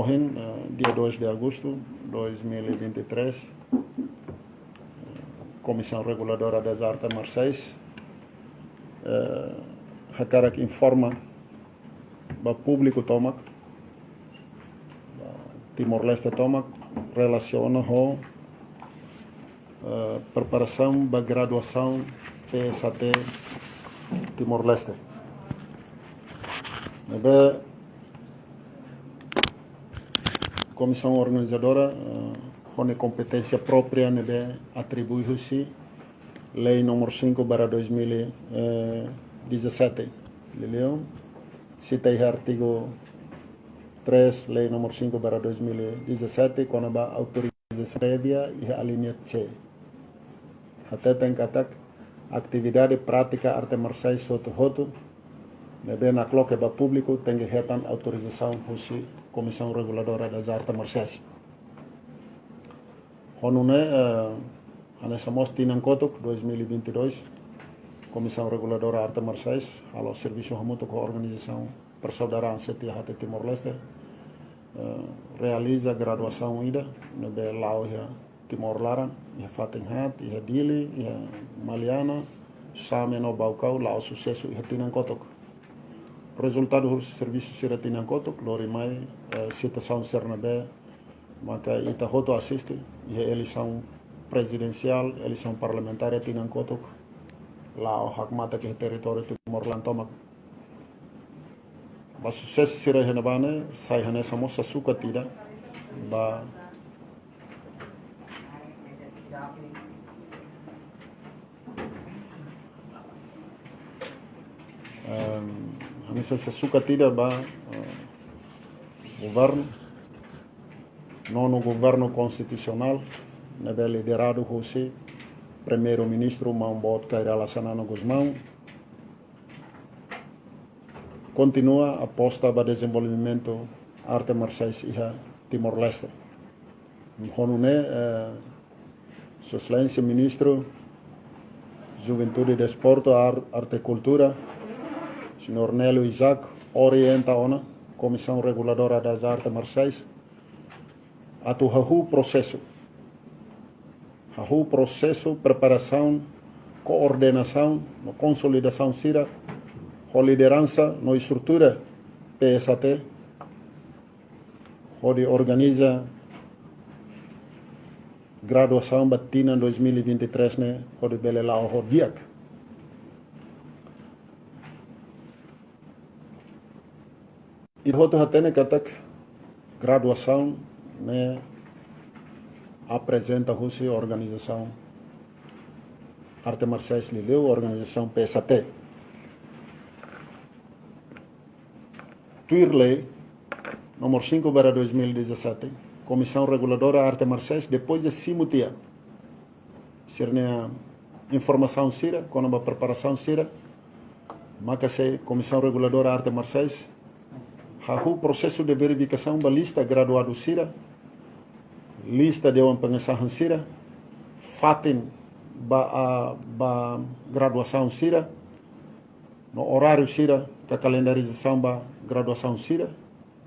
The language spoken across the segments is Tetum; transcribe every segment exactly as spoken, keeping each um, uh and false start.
Ohin, eh, dia dois de agosto dois mil e vinte e três, eh, Comissão Reguladora das Artes Marciais, eh, hakarak informa ba públiku tomak, ba Timor-Leste tomak, relasiona ho, eh, preparasaun ba graduasaun P S H T Timor-Leste. Ne'ebé komisaun organizadora, eh, ho nia kompeténsia própria ne'ebé atribui husi Lei número cinco barra dois mil e dezassete. Liuliu sita iha artigu três, Lei número cinco barra dois mil e dezassete, kona-ba autorizasaun prévia iha alínea C. Hateten katak atividade prátika arte marsiais hotu-hotu ne'ebé nakloke ba públiku tenke hetan autorizasaun husi Comissão Reguladora das Artes Marciais. Ho nune'e, eh, hanesan mós tinan kotuk dois mil e vinte e dois, Comissão Reguladora Arte Marsiais halo servisu hamutuk ho organizasaun persaudaraan C T H T Timor-Leste, eh, realiza graduasaun ida ne'ebé la'o iha Timor laran, iha fatin haat, iha Dili, iha Maliana, Same no Baucau, la'o susesu iha tinan kotuk. Rezultadu husi servisu sira tinan kotuk lori mai, eh, situasaun sira ne'ebé maka ita hotu asiste iha eleisaun prezidensiál, eleisaun parlamentár tinan kotuk, la'o hakmatek iha territóriu Timor laran tomak. Ba susesu sira iha ne'ebá ne'e, sai hanesan mós sasukat ida ba, em, hanesan sasukat ida ba, eh, governu, nonu governu konstitusionál, ne'ebé lideradu husi Primeiru-Ministru Maun Boot Kay Rala Xanana Gusmão, kontinua aposta ba dezenvolvimentu arte marsiais iha Timor-Leste. Ho nune'e, eh, Sua Exelénsia Ministru Juventude, Desportu, Ar-, Arte e Kultura, Señór Nélio Isaac, orienta ona Comissão Reguladora das Artes Marciais atu hahú prosesu. Hahú prosesu preparasaun, koordenasaun no konsolidasaun sira ho lideransa no estrutura P S H T, hodi organiza graduasaun ba tinan dois mil e vinte e três ne'e, hodi bele la'o ho di'ak. Ita hotu hatene katak graduasaun ne'e aprezenta husi organizasaun arte marsiais liuliu, organizasaun P S H T. Tuir lei número cinco barra dois mil e dezassete, Comissão Reguladora Arte Marciais, depois de simu tiha sira-nia informasaun sira kona-ba preparasaun sira, maka sei Comissão Reguladora Arte Marciais hahú prosesu de verifikasaun ba lista graduadu sira, lista dewan pengesahan sira, fatin ba, ah, ba graduasaun sira, no oráriu sira, ka kalendarizasaun ba graduasaun sira,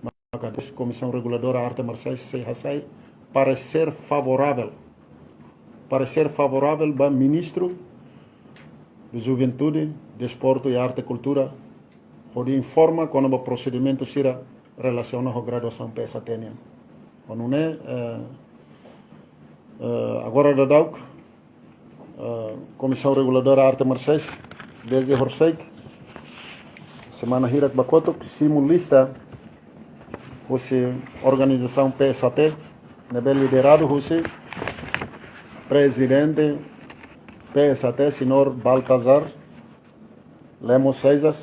maka Comissão Reguladora Arte Marsiais sei hasai paresér favorável. Paresér favorável ba Ministru Juventude, Desportu e Arte Kultura, hodi informa kona-ba prosedimentu sira relasiona ho graduasaun P S H T nian. Ho nune'e, eh, eh, agora daudauk, eh, Comissão Reguladora Arte Marsiais, dezde horisehik, semana hirak ba kotuk, simu lista husi organizasaun P S H T, ne'ebé lideradu husi Prezidente P S H T, Señór Baltazar Lemos Seixas,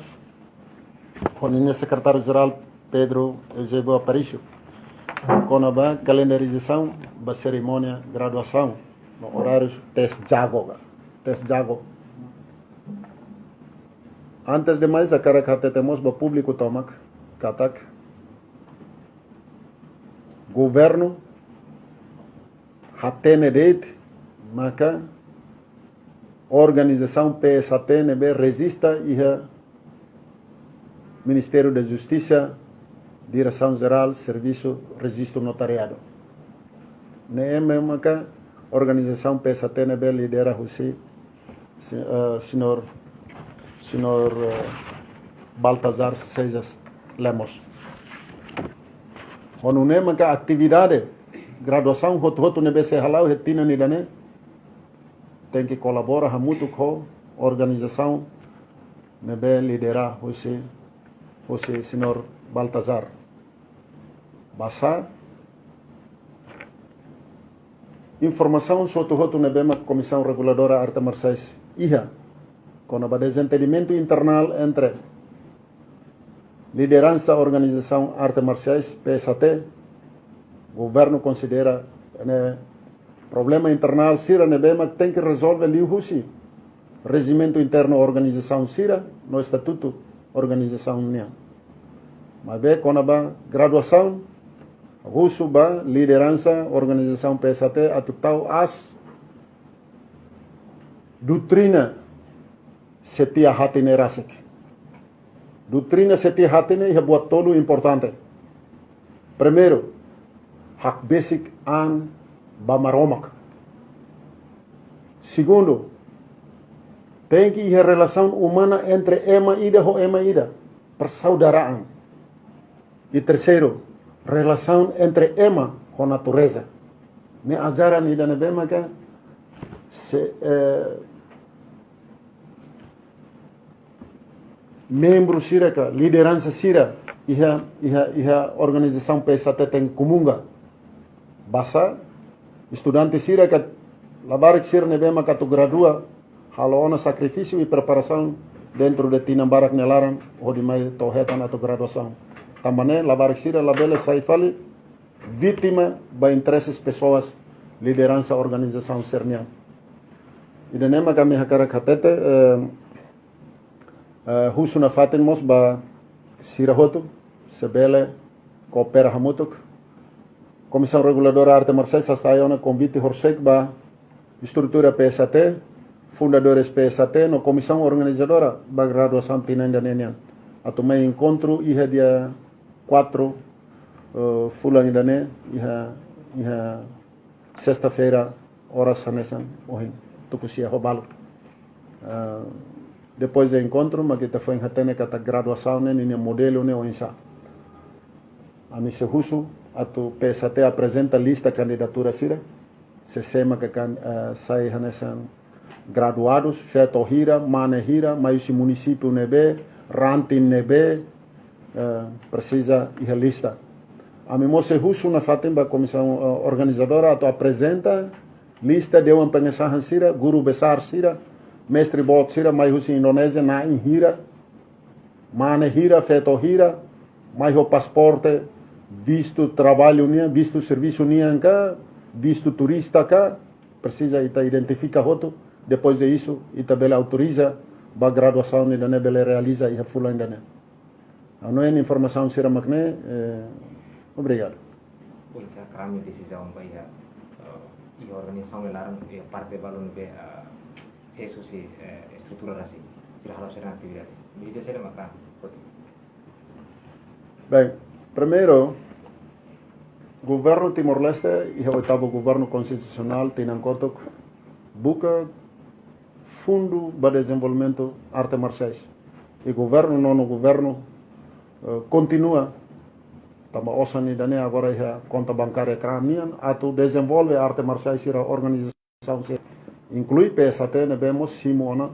ho ninia Sekretáriu-Jerál Pedro Eusébio Aparício, kona-ba kalendarizasaun ba serimónia graduasaun no orárius tes jago ka, tes jago. Antes de mais, hakarak hateten mós ba públiku tomak katak governu hatene de'it maka organizasaun P S H T ne'ebé rejista iha Ministériu da Justisa Diresaun Jerál Servisu Rejistu Notariadu. Ne'e mak organizasaun P S A T ne'ebé lidera husi si-, eh, señór, señór, eh, Baltazar Seixas Lemos. Ho nune'e mak atividade graduasaun hotu-hotu ne'ebé sei hala'o iha tinan ida-ne'e tenke kolabora hamutuk ho organizasaun ne'ebé lidera husi, husi señór Baltazar. Basá informasaun hotu-hotu ne'ebé mak Komisaun Reguladora Arte Marsiais iha kona-ba dezentendimentu internál entre lideransa organizasaun arte marsiais P S A T, governu konsidera ne'e problema internál sira ne'ebé mak tenke rezolve liuhusi rejimentu internu organizasaun sira no estatutu organizasaun nian. Maibé kona-ba graduasaun, husu ba lideransa organizasaun P S A T atu tau aas doutrina setia-hatene rasik. Doutrina setia-hatene iha buat tolu importante. Primeiru, hakbesik an ba Maromak. Segundu, tenke iha relasaun umana entre ema ida ho ema ida, persaudaraan. I terseiru, relasaun entre ema ho natureza. Ne'e ajaran ida ne'ebé maka se, eh, membru sira ka lideransa sira iha, iha, iha organizasaun P S A T tenke komunga. Basá estudante sira ka labarik sira ne'ebé maka atu gradua halo ona sakrifísiu i preparasaun dentru de tinan barak nia laran hodi mai to'o hetan atu graduasaun. Tanba ne'e labarik sira labele sai fali vítima ba intereses pesoál lideransa organizasaun sira-nian. Ida-ne'e maka ami hakarak hatete, eh, eh, husu nafatin mós ba sira hotu, se bele koopera hamutuk. Komisaun Reguladora Arte Marsiais hasai ona konvite horisehik ba estrutura P S A T, fundadores P S A T, no komisaun organizadora ba graduasaun tinan ida-ne'e nian. Atu mai enkontru iha dia quatro, eh, fulan ida-ne'e, iha, iha sesta-feira, oras hanesan ohin, tuku sia ho balu. Ah, depois de enkontru, mak ita foin hatene katak graduasaun ne'e, ninia modelu ne'e oinsá. Ami sei husu atu P S A T aprezenta lista kandidatura sira, sé-sé maka kan, eh, sai hanesan graduadus, feto hira, mane hira, mai husi munisípiu ne'ebé, ranting ne'ebé, eh, presiza iha lista. Ami mós sei husu nafatin ba komisaun, eh, organizadora atu aprezenta lista dewan pengesahan sira, guru besar sira, mestre boot sira, mai husi Indonézia, na'in hira, mane hira, feto hira, mai ho pasaporte, vistu traballu nian, vistu servisu nian ka, vistu turista ka, presiza ita identifika hotu, depois de isso, ita bele autoriza ba graduasaun ida-ne'e bele realiza iha fulan ida-ne'e. Anu en informasaun sira mak ne'e, eh, obrigadu. Polísia krami desizaun ba iha, eh, iha organizasaun nia laran, iha parte balu ne'ebé, eh, sesu si, eh, estrutura rasik. Sira halo sira atividade. Medida saida maka, Bem, primeiru, governu Timor-Leste iha oitavu governu konstitusionál tinan kotuk buka fundu ba dezenvolvimentu arte marsiais. I governu, nonu governu, eh, kontinua, tanba osan ida-ne'e agora iha konta bankária kran nian, atu dezenvolve arte marsiais sira organizasaun sira, inklui P S A T ne'ebé mós simu ona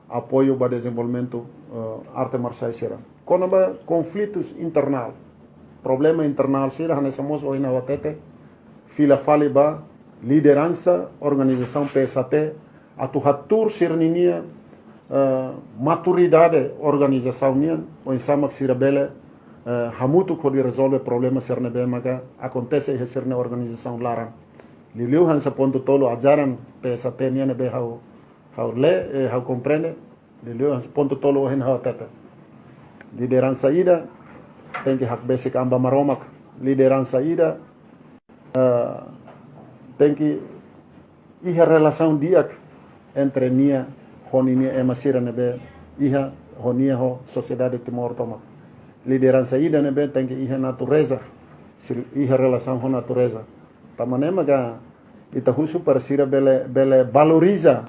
apoiu ba dezenvolvimentu, eh, arte marsiais sira. Kona-ba konflitus internál, problema internál sira, hanesan mós ohin ha'u hatete, fila fali ba lideransa organizasaun P S A T atu hatuur sira-ninia, eh, maturidade organizasaun nian, oinsá mak sira bele, eh, hamutuk hodi rezolve problema sira ne'ebé maka akontese iha sira-nia organizasaun laran. Liuliu hanesan pontu tolu ajaran P S A T nian ne'ebé ha'u, ha'u lee, eh, ha'u komprende. Liuliu hanesan pontu tolu ohin ha'u hatete. Lideransa ida tenke hakbesik an ba Maromak. Lideransa ida, eh, tenke iha relasaun di'ak entre nia ho ninia ema sira ne'ebé iha ho nia ho sosiedade Timor tomak. lideransa ida ne'ebé tenke iha natureza, sira iha relasaun ho natureza. Tanba ne'e maka ita husu para sira bele, bele valoriza,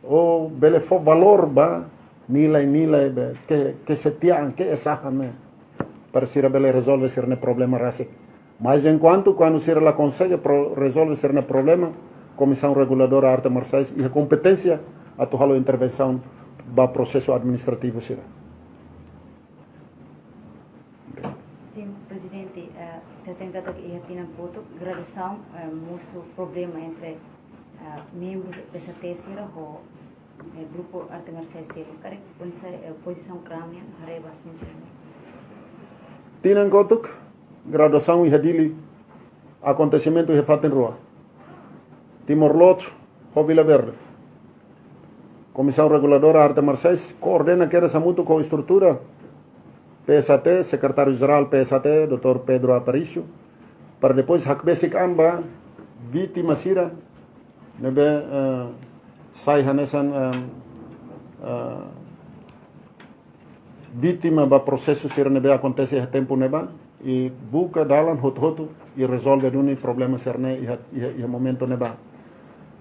ou bele fó valór ba nilai-nilai be, ke, kesetiaan, keesahan ne'e, para sira bele rezolve sira-nia problema rasik. Mas enkuantu, kuandu sira la konsege pro-, rezolve sira-nia problema, Komisaun Reguladora Arte Marsiais iha kompeténsia atu halo intervensaun ba prosesu administrativu sira. Sin, Prezidente, eh, ita hatene katak iha tinan kotuk graduasaun, eh, mosu problema entre, eh, membru P S A T sira ho, eh, grupu arte marsiais sira. Karik oinsá, eh, pozisaun CRAM nian haree ba asuntu ne'e? Tinan kotuk graduasaun iha Dili, akontesimentu iha fatin rua. Timor-Leste ho Vila Verde. Komisaun Reguladora Arte Marsiais koordena kedas hamutuk ho estrutura P S A T, Sekretáriu Jerál P S A T, doutór Pedro Aparício, para depois hakbesik an ba vítima sira ne'ebé, eh, sai hanesan, eh, eh, vítima ba prosesu sira ne'ebé akontese iha tempu ne'ebá, i buka dalan hotu-hotu i rezolve duni problema sira-ne'e iha, iha, iha momentu ne'ebá.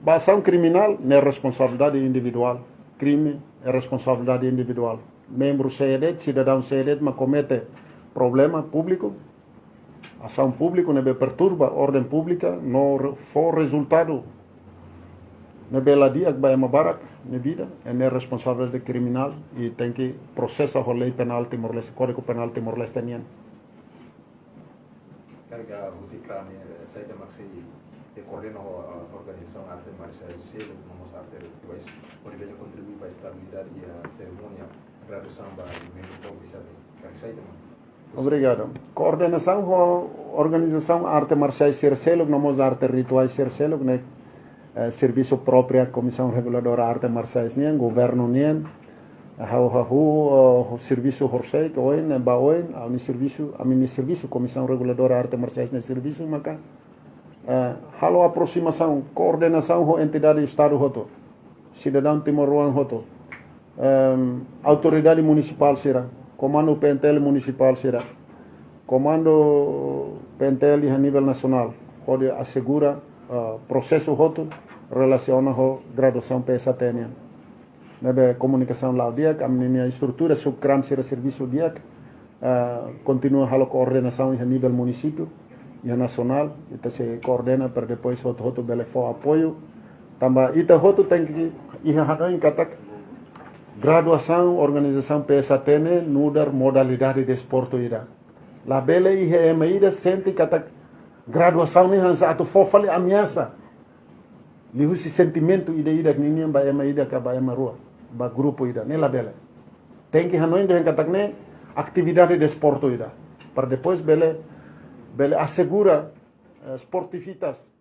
Ba asaun kriminál, ne'e responsabilidade individuál. Krime é responsabilidade individuál. Membru sé de'it, sidadaun sé de'it mak komete problema públiku, asaun públiku ne'ebé perturba orden públika, no re-, fó rezultadu ne'ebé la di'ak ba ema barak nia vida, ne'e responsabilidade kriminál i tenke prosesa ho lei penál Timor-Leste, Kódigu Penál Timor-Leste nian. Karik husi CRAM, eh, saida mak sei koordena ho, eh, organizasaun arte marsiais seluk no mós arte rituais, hodi bele kontribui ba estabilidade iha serimónia graduasaun ba membru P S A T. Karik saida mak? Obrigadu. Koordenasaun ho organizasaun arte marsiais sira seluk, no mós arte rituais sira seluk, ne'e, eh, servisu própria Komisaun Reguladora Arte Marsiais nian, governu nian, ha'u, ha'u, eh, servisu horisehik, oin, eh, ba oin, ha'u-nia servisu, ami-nia servisu, Komisaun Reguladora Arte Marsiais nia servisu, maka, eh, halo aproximasaun, koordenasaun ho entidade Estadu hotu, sidadaun timoroan hotu, em, autoridade munisipál sira, komandu P N T L munisipál sira, komandu P N T L iha nivel nasionál, hodi asegura, eh, prosesu hotu relasiona ho graduasaun P S A T nian. Ne'ebé komunikasaun la'o di'ak, ami-nia estrutura sub-CRAM sira servisu di'ak, eh, kontinua halo koordenasaun iha nivel munisípiu, iha nasionál, ita sei koordena para depois hotu-hotu bele fó apoiu. Tanba ita hotu tenke iha hanoin katak graduasaun organizasaun P S A T ne'e nu'udar modalidade desportu ida. Labele iha ema ida sente katak graduasaun ne'e hanesan atu fó fali ameasa liuhusi sentimentu ida-idak ninian ba ema ida ka ba ema rua, ba grupu ida, ne'e labele. Tenke hanoin dehan katak ne'e atividade desportu ida. Para depois bele, bele asegura, eh, sportivitas